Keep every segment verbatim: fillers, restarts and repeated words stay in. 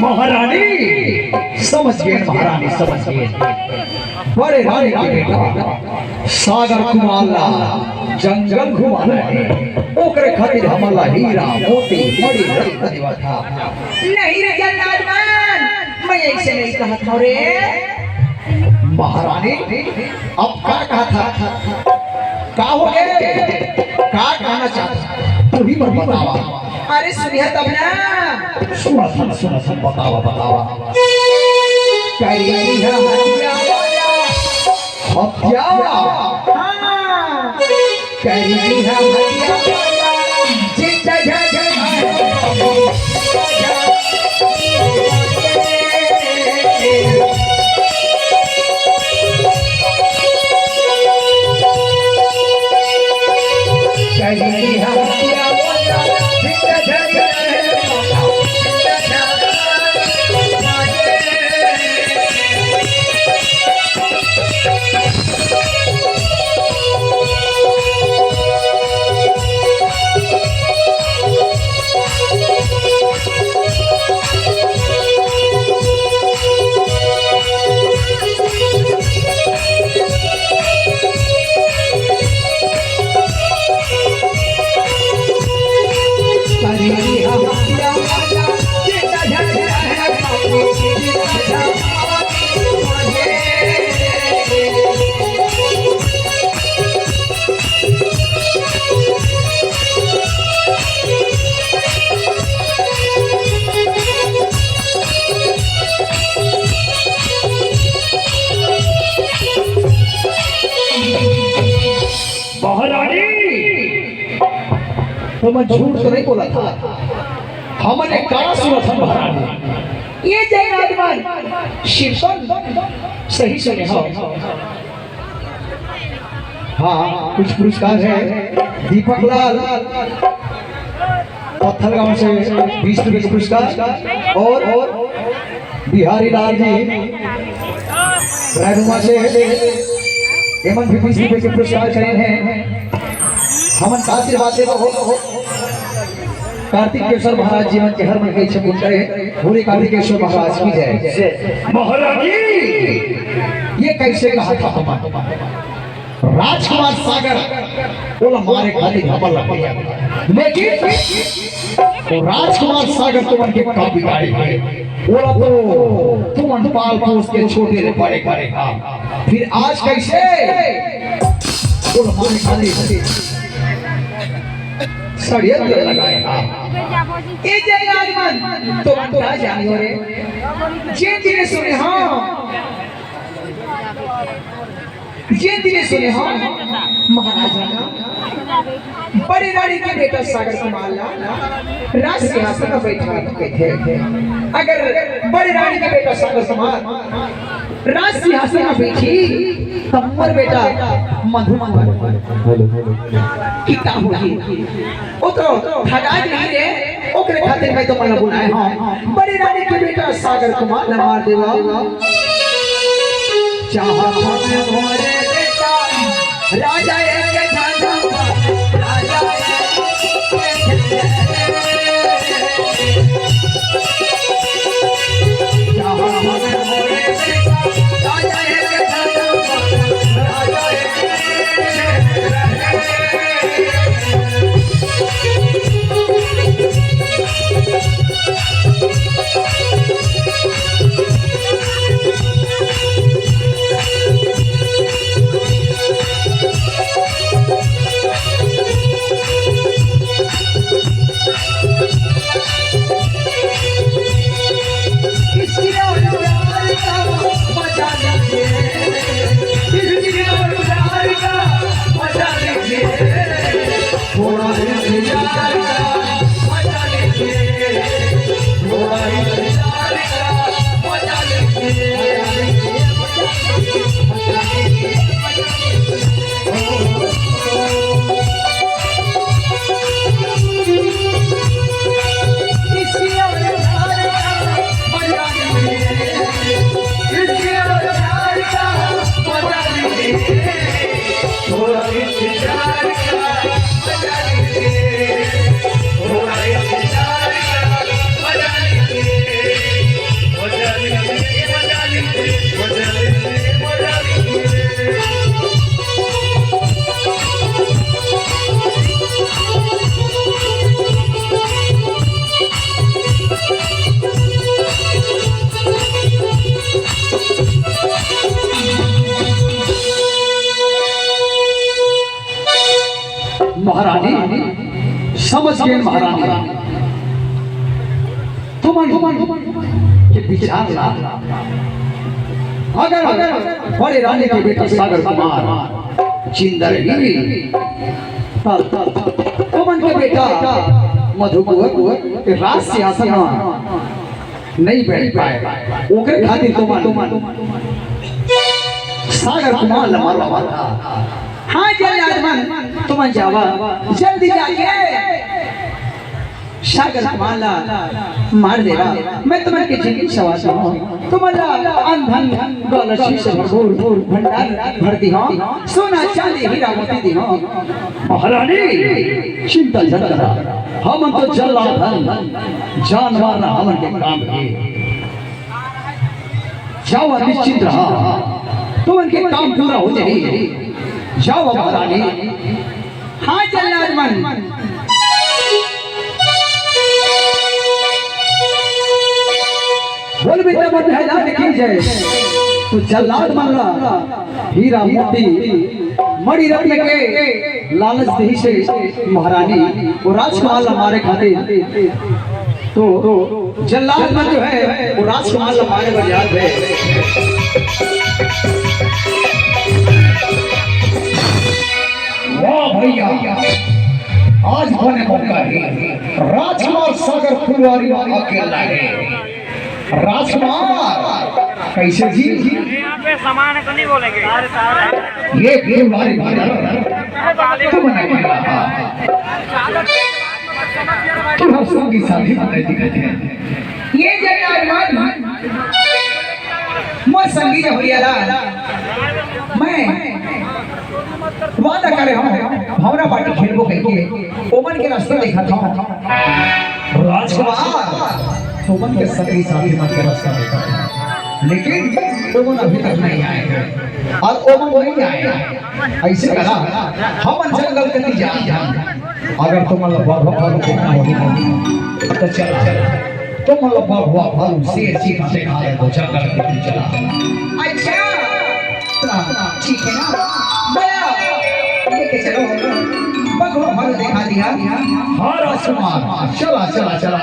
महारानी, समझ गेन महारानी, समझ गेन। बड़े रानी के बेटा सागर कुमार ला जंगल घुमा रहे, ओकरे खातिर हमन ला हीरा, मोती, मणि, रत्न देवत हे। नहीं रे जल्लाद मन, मैं ऐसे नहीं कहत हूँ रे। महारानी, अब का कहत हे? का हो गे? का कहना चाहत हे? तू ही मन बतावा। अरे सुनिया तब ना। सुना, सुना, सुना, सुना, बतावा, बतावा। करी हम हत्या वाला। हत्या? हाँ। करी हम हत्या वाला। जिंदा जा, जा, जा। महारानी, तो मैं झूठ तो नहीं बोला था, हमने का सुना था महारानी? ये जय राजमान शीर्षक सही सुने हो। हाँ, कुछ पुरस्कार है। दीपक लाल पत्थलगांव से बीस रुपए का पुरस्कार और, और बिहारी लाल जी रायबुमा से एमन भी बीस रुपए के पुरस्कार करे हैं। हमन का आशीर्वाद देबो हो, हो। कार्तिक केशवर महाराज जी मन के हर मन के इच्छा पूर्ण करे। बोले कार्तिकेश्वर महाराज की जय। महाराज जी, ये कैसे कहा था हमन? राजकुमार सागर ओला मारे खातिर हमन ला भेजा, लेकिन वो राजकुमार सागर तुमन के कब बिगाड़ी है? ओला तो तुमन पाल पोस के छोटे ले बड़े करे हा, फिर आज कैसे ओला मारे खातिर षड्यंत्र लगाए हा? ए जय राजमन, तो का जानियो रे, जे दिने सुने, हाँ, जे दिने सुने, हाँ, महाराजा ना बड़े रानी के बेटा सागर कुमार ला राज सिंहासन में बैठा के थे। अगर बड़े रानी के बेटा सागर कुमार राज सिंहासन में बैठी, तब पर बेटा मधुमन कि का होही? वो तो ठगा नहीं रे, ओकरे खातिर मैं तो मन बुलाए हूँ। बड़े रानी के बेटा सागर कुमार ने मार देवा। चाहा मन मोरे बेटा, राजा एक झांझा, राजा एक झांझा। चाहा मन मोरे बेटा, राजा एक झांझा, राजा एक झांझा। महारानी, समझ गेन महारानी, तुमन, तुमन के विचार ला। अगर बड़े रानी के बेटा सागर कुमार जिंदा रही, त, त, तुमन के बेटा मधुकुंवर राज सिंहासन म नइ बैठ पाए, ओकरे खातिर तुमन सागर कुमार ला मरवावत हा। हाँ जल्लाद मन, तुमन जावा, जल्दी जाके सागर कुमार ला मार देवा। मैं तुमन के जिंदगी सवार हूँ, तुमन ला अन धन दौलत से भरपूर भंडार भर दिहूँ, सोना चांदी हीरा मोती दिहूँ। महारानी, चिंता झन करा, हमन तो जल्लाद हन, जान मारना हमन के काम हे। जावा, निश्चिंत रहा, तुमन के काम पूरा हो जाही। जावा महारानी। हाँ जल्लाद मन। बोल बेटा, मन है लाल की जय। तो जल्लाद मन ला हीरा मोती मणि रत्न के लालच देही से महारानी वो राजकुमार ला मारे खातिर। तो जल्लाद मन जो है वो राजकुमार ला मारे बर जात हे। वाह भैया, आज बने मौका हे, राजकुमार सागर फुलवारी अकेला हे। राजकुमार, कैसे जी? यहाँ पे सामान है तो नहीं बोलेंगे। ये फुलवारी तुम नहीं खेला। तू हम संगी साथी बने दिखत हे। ये जगह मोर संगी जब होइया ला, मैं वादा करे हूँ, भौरा पार्टी खेलबो कहिके, ओमन के रास्ता देखत हूँ। राजकुमार, ओमन के संगी साथी मन के रास्ता देखत हूँ, लेकिन ओमन अभी तक नहीं आए हैं, और ओमन नहीं आए हैं। ऐसे करा, हमन जंगल कती जात हन। अगर तुमन ला बघवा भालू देखना होही ना, तो चला, तुमन ला बघवा भालू शेर चीता देखा ले, तो जंगल कती चला। अच्छा, ठीक है ना, बड़ा लेके चलो, बघवा भालू देखा दिया। हाँ राजकुमार, चला, चला, चला।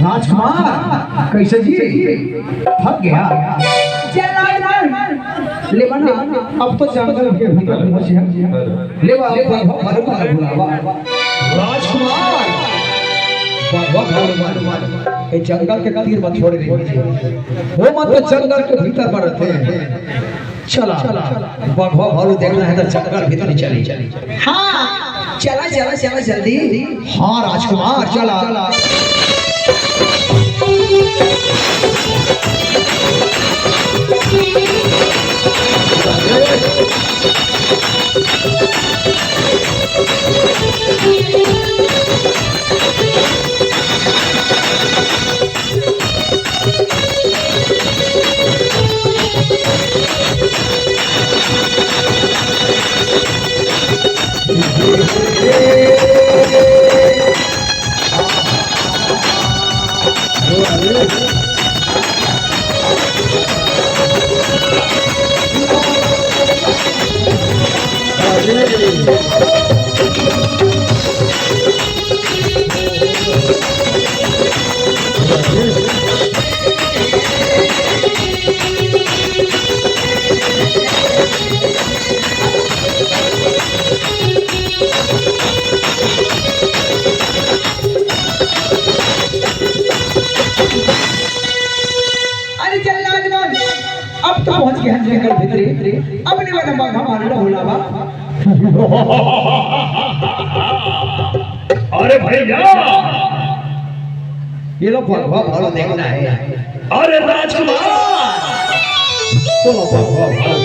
राजकुमार, कैसे जी? थक गया? ले बना, अब तो जंगल के भीतर पहुंच गया। ले बा, अब बघवा भालू का बुलावा। राजकुमार, बघवा भालू, ये जंगल के तीर में छोड़ दे। वो मत तो जंगल के भीतर में रहते हैं। चला, बघवा भालू देखना है तो जंगल भीतर ही चली। हाँ, चला, चला, चला जल्दी। हाँ राजकुमार, चला। अरे जल्लाद मन, अब तो पहुंच गए हम जंगल भीतरे। अब नहीं वाला बाघा मार लो हुलावा। अरे भैया, ये लो भगवा भालो देखना है। अरे राजकुमार, तो लो भगवा भालो।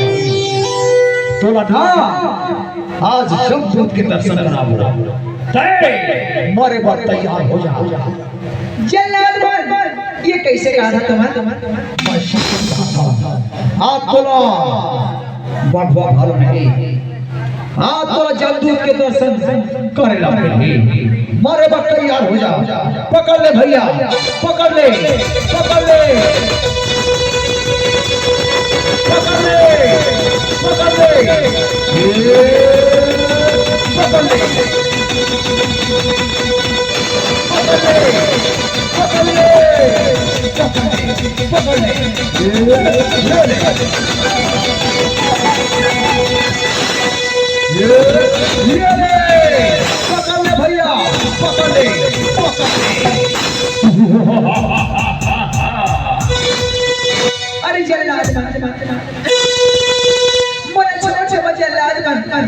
तो लो ना, आज जमदूत के दर्शन कराबो। तय मरे बर तैयार हो जा। जल्लाद मन, ये कैसे कहा था तुम्हारा? मैं शिव को कहा था। हाथ बोलो, बड़वा भालो नहीं। हाथ बोलो, जमदूत के दर्शन करे ला नहीं। मरे बर तैयार हो जा। पकड़ ले भैया, पकड़ ले, पकड़ ले, पकड़ ले, पकड़ ले, ये पकड़ ले, पकड़ ले, पकड़ ले, पकड़ ले, पकड़ ले, ये, ये ले, ये, ये ले, पकड़ ले भैया, पकड़ ले, पकड़ ले। अरे जल्लाद मन, मोला छोड़ देवा जल्लाद मन।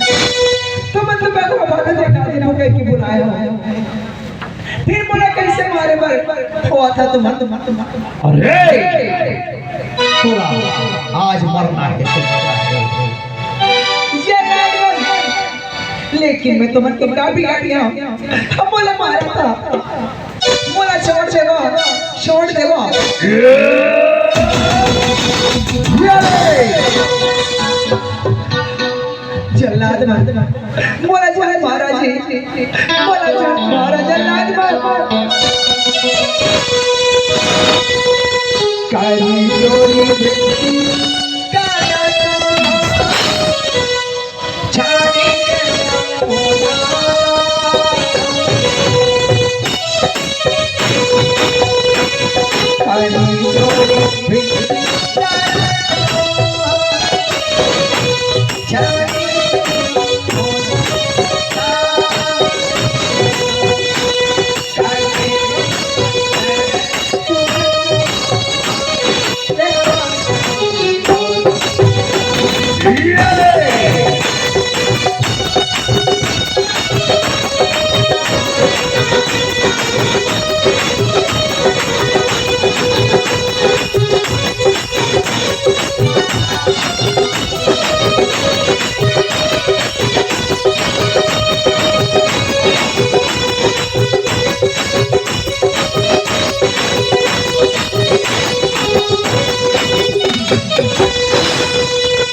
तुमन तो बगवा भालो देखा दिन हो गए कि बुलाए हो। फिर मोला कैसे मारे बर हुआ था तुमन, तुमन, तुमन। अरे, तोला आज मरना है, तो मरना है। जल्लाद मन, लेकिन मैं तुमन के का बिगाड़ी हंव? अब मोला मारा था। मोला छोड़ देवा, छोड़ देवा। ये ले। जल्लाद मन, मोला जान मारा जी, मोला जान मारा जल्लाद मन। करी जोड़ी बेनती, काया छाड़ी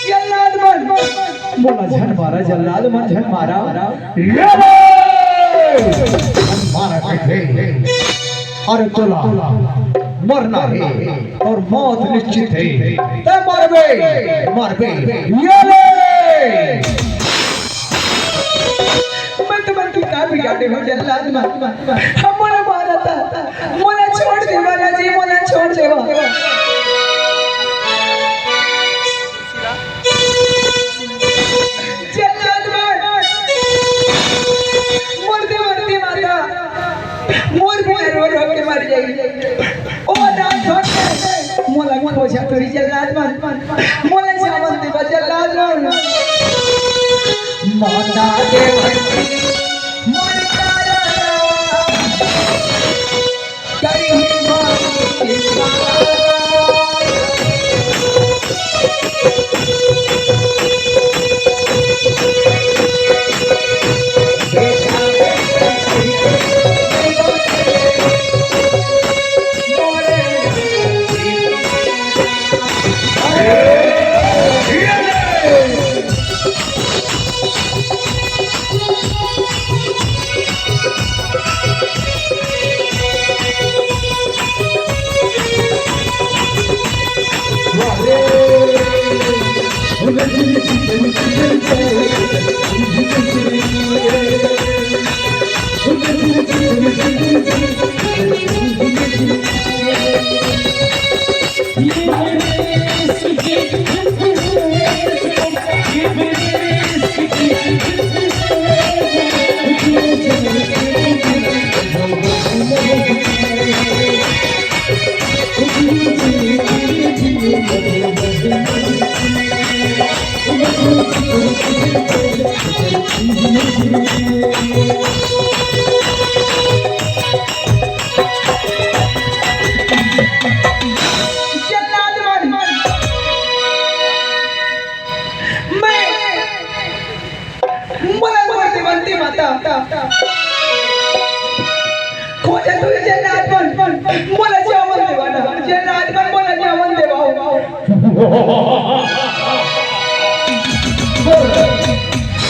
जल्लाद मन, मोला झन मारा, जल्लाद मन झन मारा। ये ले! झन मारा कहिथे। अरे तोला मरना हे अउ मौत निश्चित हे। तैं मरबे, मरबे। ये ले! मैं तुमन के का बिगाड़े हंव जल्लाद मन? मोला मारा था, मोला छोड़ देवा ना जी, मोला छोड़ देवा। जल्लाद मन, मोर देवर के माता, मोर बिना रो रो के मर जाही। ओ रात होत हे, मोला खोजा तोरी जल्लाद मन, मोला जावन देवा जल्लाद मन। माता देवर की मोर तारा, करी माता की तारा।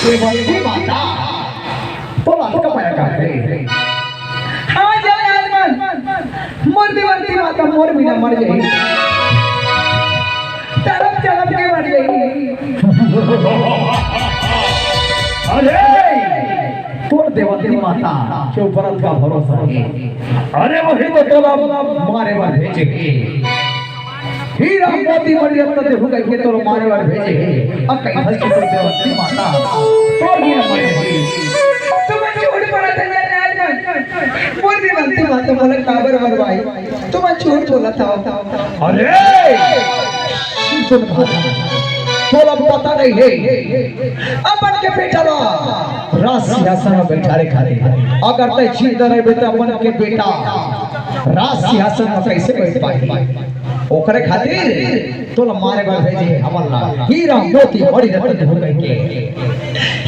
देवंती माता, तोला का मया करथे। हाँ, जय हनुमान, मोर देवंती माता मोर बिना मर जाही, तड़प तड़प के मर जाही। अरे, तोर देवंती माता के ऊपर अतका भरोसा हे। अरे, वही तो तोला मारे बर भेजे हे। हीरा मोती मणि रत्न देहूं कहिके तोला मारे बर भेजे हे। अब कहीं फंस के तोर देवंती माता तोर बिना मर जाही। तुमन झूठ बोलत हव जल्लाद मन। मोर देवंती माता मोला काबर मरवाही? तुमन झूठ बोलत हव। अरे! सुन भाई, तोला पता नहीं हे, अपन के बेटा ला राज सिंहासन में बैठारे खातिर, अगर तैं जिंदा रहिबे त अपन के बेटा राज सिंहासन में कैसे बैठ पाही? ओकरे खातिर तोला मारे बर भेजे हे हमन ला, हीरा मोती मणि रत्न देहूं कहिके।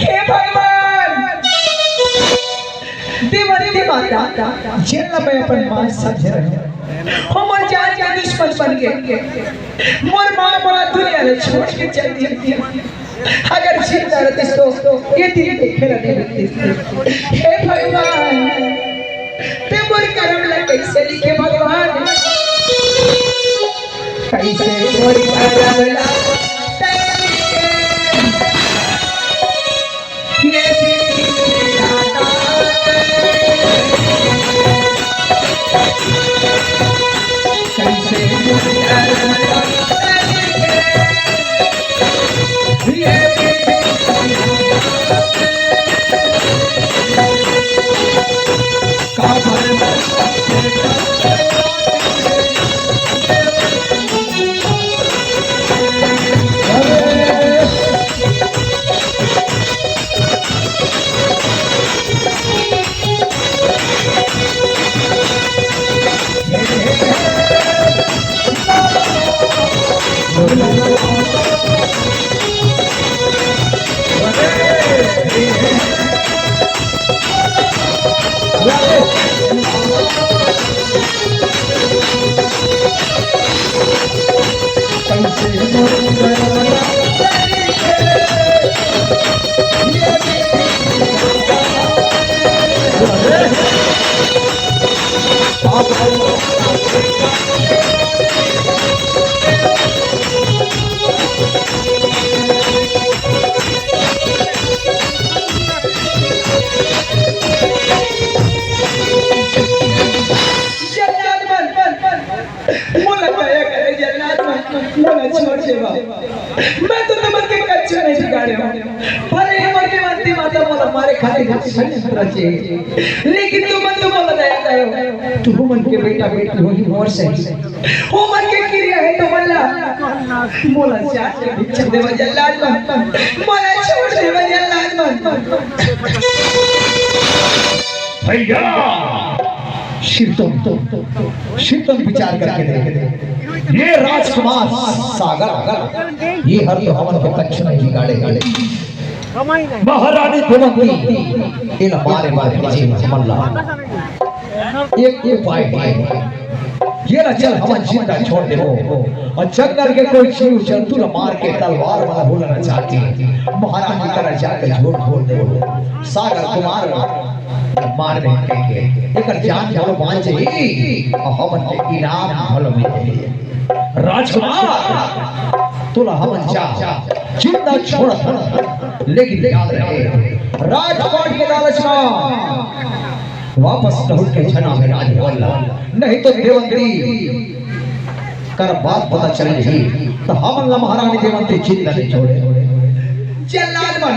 हे भगवान, देवंती माता, जेन ला मैं अपन मां समझे रहेंव, वो मोर जान के दुश्मन बन गे। मोर मां मोला दुनिया ला छोड़ के चल दिस। अगर जिंदा रहतिस तो ये दिन देखे ला नइ मिलतिस। हे भगवान, तैं मोर करम ला कैसे लिखे भगवान? कैसे मोर करम ला तैं लिखे? जल्लाद मन, मोला दया करे, जल्लाद मन, मोला छोड़ देवा। मैं तो तुमन के कछु नहीं बिगाड़े हंव। भले हमर देवंती माता मोला मारे खातिर षड्यंत्र रचे, लेकिन तुमन तो मोला दया दयो। तुमन के बेटा बेटी होही मोर सही। ओमन के किरिया हे तुमन ला। मोला जान के भिक्षा देवा जल्लाद मन। मोला छोड़ देवा जल्लाद मन। भैया, सिरतोन, सिरतोन विचार करके देख। ये राजकुमार सागर, ये हर तो हमन के कछु नहीं बिगाड़े। महारानी देवंती, एला मारे बर भेजे हमन ला। एक उपाय हे। ये ला चल हमन जिंदा छोड़ देबो। अउ जंगल के कोई जीव जंतु ला मार के तलवार वाला बोलना चाहती। महारानी करा जाके झूठ बोल देबो। सागर कुमार मार दे कहिके। एकर जान घलो बांच जाही, अउ हमन के इनाम घलो मिल जाही। राजकुमार, तोला हमन जा जिंदा छोड़त हन, लेकिन याद रहे, राजपाट के लालच म वापस लहुट के झन आबे राजभवन ला, नहीं तो देवंती कर बात पता चल जाही, त हमन ला महारानी देवंती जिंदा नइ छोड़े। जल्लाद मन,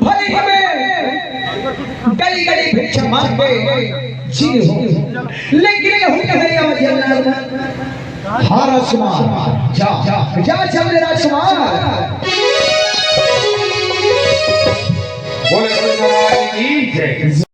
भले हमें गली गली भिक्षा मांग के जीए हो, लेकिन ये हुक्म है, ये जल्लाद मन। हाँ राजकुमार, जा, जा, जा, चल रे राजकुमार। बोले, बोले महाराज की जय।